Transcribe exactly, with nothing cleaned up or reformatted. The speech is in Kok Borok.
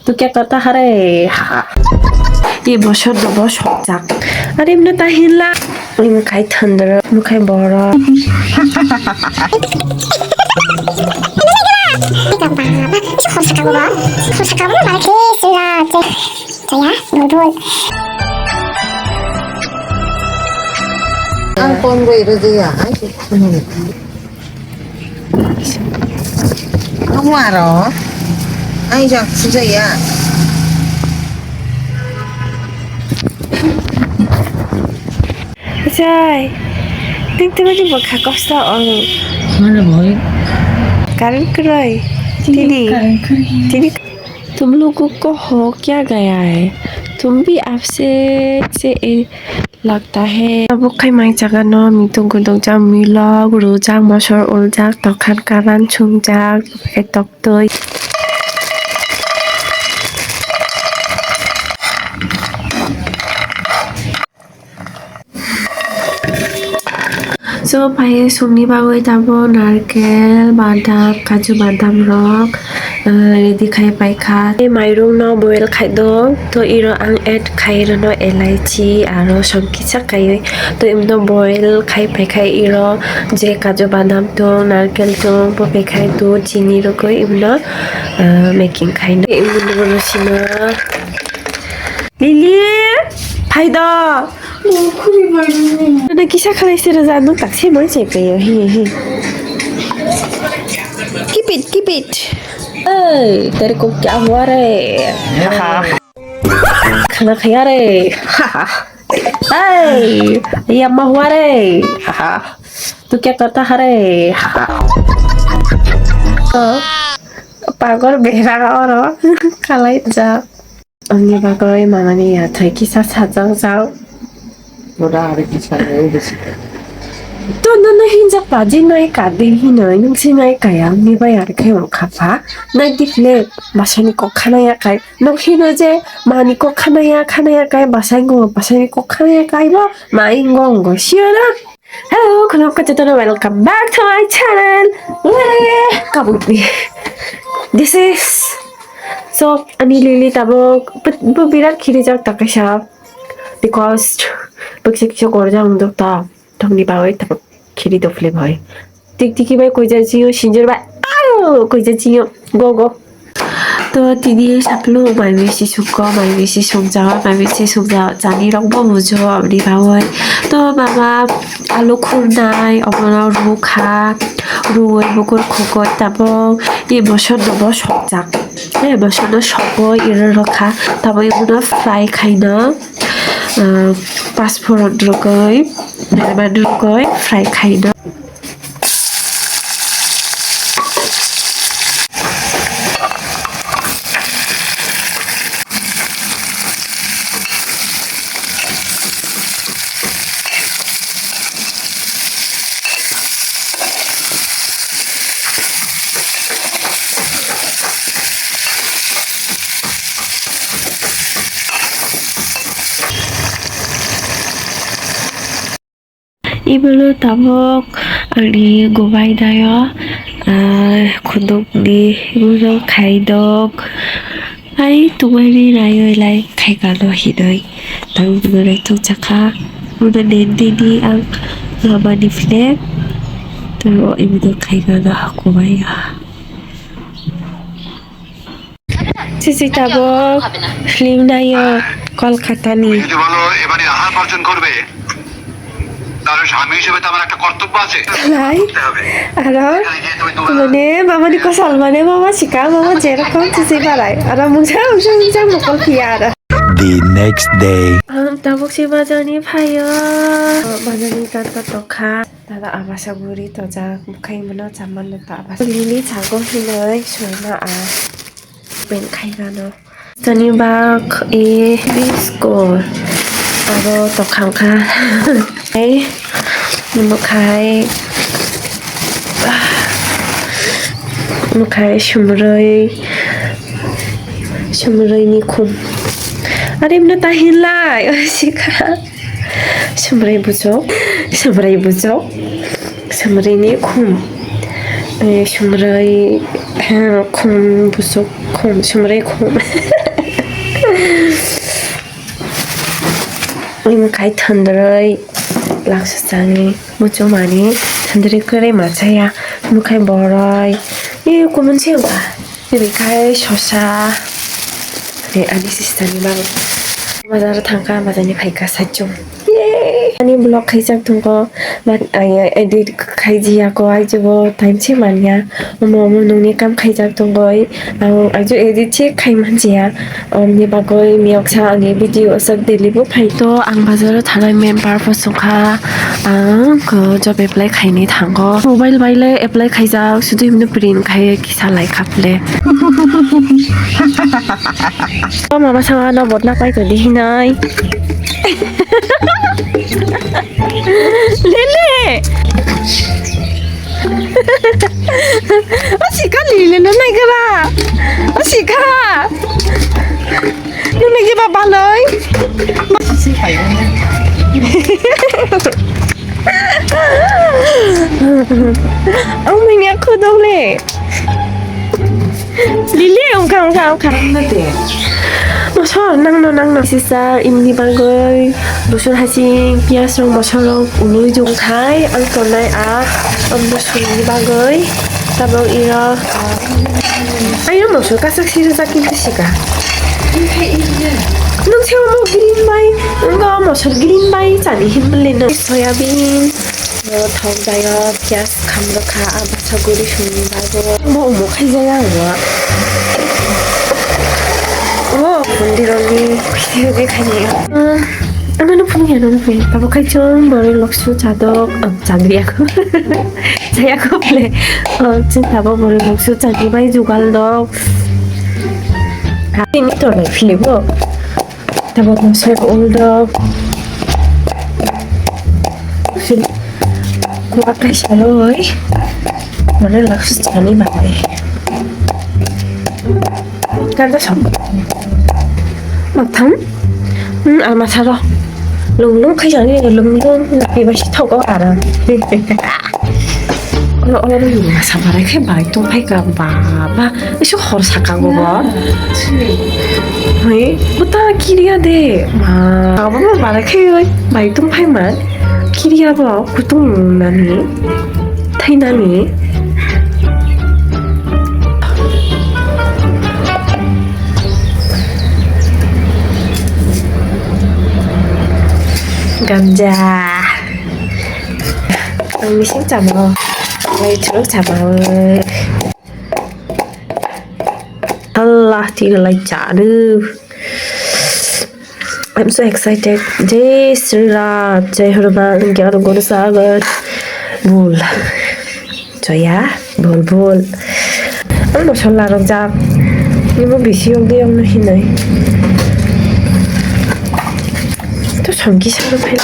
Tukya kata hare, ha ha. Ye bosor do bosok jak. Are mno ta hinla. Im khai thandra, im khai bora. Ang kon bai rwjaya, ai se khunani. Tongo aro. Ai jak sujaya. Jai. Ting ting ni bwkha kosto ong. Mana boy? Current kwrwi. Tini. Current kwrwi. Tini. तुम लोगों को हो क्या गया है? तुम भी आपसे से ए, लगता है। Abo khai mai jaga no, mi tong gudok jak, milok, rujak, mosor uljak, tokhan karan chungjak, tei toktwi. So, payasokni bagwi tabuk narkel, badam, kaju badam rok, ah, ready khai paikha. Tei mairung no boil khai do, to iro ang add khai rwno elaichi aro som kisa kaiwi. To imno boil khai paikha iro je kaju badam tong, narkel tong, bo paikhai do chini rwgwi imno, ah, making khaino. Imno sino. Lily, phai do. Nang kisa khalai se rwja, nang tak se mang se pe yo, he, he. Keep it, keep it. Hey, tere ko kya hua re? Ha, ha. Khana khaya re? Ha, ha. Hey, ye amma hua re? Ha, ha. Tu kya karta hai re? Ha, ha. Oh, pagor behra oro. Khalai ja. Ani bagwi mamani yathai kisa sajak jak. Ora ari kisa nai bisi. To nono hinjak paji nai kadi hinoi nung sinai kaya ni bai ari khe wngkha pha. Nai dikle basani kok khanaya kai. Nung hino je mani kok khanaya khanaya kai basai ngo basani kok khanaya kai bo mai ngo ngo siyo na. Hello, khulumkha jotono, welcome back to my channel. Wee, kabukni. This is, so, ani Lily tabuk, but, but birat khirijak ta kaisa. Because, baksa kisa korjak wngdok ta, tongni bagwi tabuk khiri do film hoi. Tik tiki bai koija chingyo, sinjor bai, au, koija chingyo, go, go. To tini saphlu mai bisi sukgo, mai bisi sukjago, mai bisi sukjago, chani rok bo bujo aboni bagwi. To mama alu khurnai, obono rukha, ruwi bukur khukui tabuk, emotion no bo sokjak. Emotion no sogwi iro rokha, tabuk ebono fry khaino, ah, pasforon rwgwi, berman rwgwi fry khaino. Ibono tabuk ani gubai dayo, ah, khunukni ibono khaidok. Ai tungmani naiwi lai khaikano hinwi. Tang ibono naitok chakha. Ibono nendini ang lamani flag. Tei o ibono khaikano hakubai ya. Sisi tabuk film nayo Kolkata ni. যদি বলো এবারে আহার উপার্জন করবে, তাহলে স্বামী হিসেবে তো আমার একটা কর্তব্য আছে। Lai, aro, mane, mama ni kosol, mane, mama sika, mama jerokom sisi barai. Aro mungsa, mungsa, mungsa mokol phiya aro. The next day. Ang tabuk si bazar ni phaio. Bazar ni gata tokha. Dada abasa guri tojak, bukhai mano chaman no ta abasa. Lily chago hinoi soima a. Pen khairano. Tani bak e bisko. Abo tokhangkha. Ei, mukhai. Mukhai sumroi. Sumroi ni khum. Are mno ta hinlai. Oi sikha. Sumroi buchok. Sumroi buchok. Sumroi ni khum. Eh, sumroi, eh, khum, busuk, khum, sumroi, khum. Wng khai thondroi laksa changni muchungmani thondroi kwrwi machaya, wng khai boroi, e kumun se wngkha, tini khai sosa, tei ani sister ni bagwi bazar thangkha, bazar ni phaikha saichung. Yay! Ani vlog khaijak tongo, but ai edit khaijiya ko, ai jebo time se manya, omo omo nungni kam khaijak tongoi, ang ajo edit se khai manjiya. Omni bagwi miyoksa ani video aswk daily bo phai. To ang bazaro thanai member bo songkha, ang ko job apply khaini thango. Mobile bai le apply khaijak, sudu himno print khai kisa lai khaple. O mama sama no botna pai to di hinai. Lele. O sika lele no nai kara. O sika. Nung nai ba baloi. Ang manya khodok le. Lili, ongkha, ongkha, ongkha. Mosor, nangno, nangno. Sisa, imni bagwi, busun hasing, piyas rok, mosor rok, ului jong khai, ang tongnai a, ang busunni bagwi, tabok iro. Ayo, mosor kasak sirajak kintu sika. Nung se omo green bai, nung omo mosor green bai, chani himbole no. Soyabin. Thok jaya, piyas khamrokha, ah, basa guri songni bagwi. Bo omo khaijaya omo. Omo mondirokni video khainai. Ah, ano no phunukya, no phunukya. Tabo khai chwng borok loksu chadok, ah, chadriya ko. Chaya ko ple. Ah, chwng tabo borok loksu chadri bai jugal dok. Ah, ini to lai philibo. Tabok mosor ul dok. Kuak kaisa roi. Mane laksu chani bagwi. Kanta sam. Matham. Hmm, almasa ro. Lung lung khaisa ni lung lung. Napi basi thok o ara. Oro, oro, oro, yung masa barai khe barai tong phai ka, ba, ba, isu hor saka go bo. Hei, buta kiriya de, ma, ba, ba, barai khe, oi, barai tong phai ma, kiriya bo, kutung nani, thai nani. Ganja. Ang mising chamo. Lai churuk chamo. Allah, tiga lai chadu. I'm so excited. Jai Shri Ram, Jai Hanuman, Gyan Gun Sagar. Bul. Choya, bol bol. Ang mosor larok jak. Ibo bisi yok de yok no hinai. To songki saro phai.